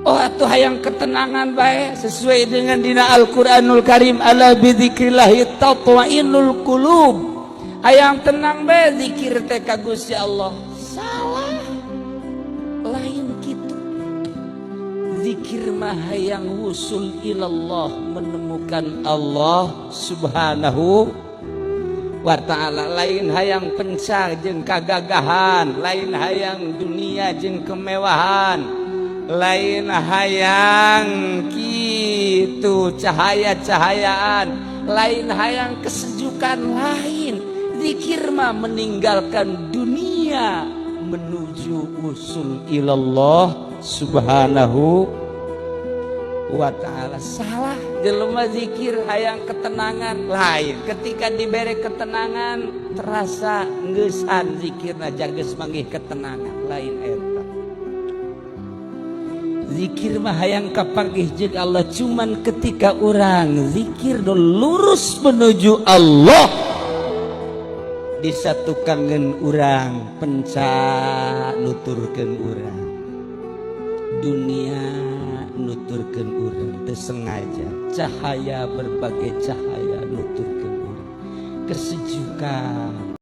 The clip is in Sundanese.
Oh, atuh hayang ketenangan bae sesuai dengan dina Al-Qur'anul Karim, ala bidzikrillahi tatmainnul qulub. Hayang tenang bae, zikir teh ka Gusti Allah. Salah, lain kitu. Zikir mah hayang wusul ilallah, menemukan Allah Subhanahu wa ta'ala, lain hayang pencar jeung kagagahan, lain hayang dunia jeung kemewahan, lain hayang gitu cahaya-cahayaan, lain hayang kesejukan, lain. Zikir mah meninggalkan dunia menuju usul ilallah Subhanahu wa ta'ala. Salah jelema zikir hayang ketenangan. Lain, ketika diberi ketenangan terasa ngeusan zikirna, jages manggih ketenangan. Lain eta. Zikir mah hayang kapanggih jeung Allah. Cuman ketika orang zikir do lurus menuju Allah, disatukan urang, penca nuturkeun urang, dunia nuturkeun urang, teu sengaja cahaya, berbagai cahaya nuturkeun urang, kesejukan.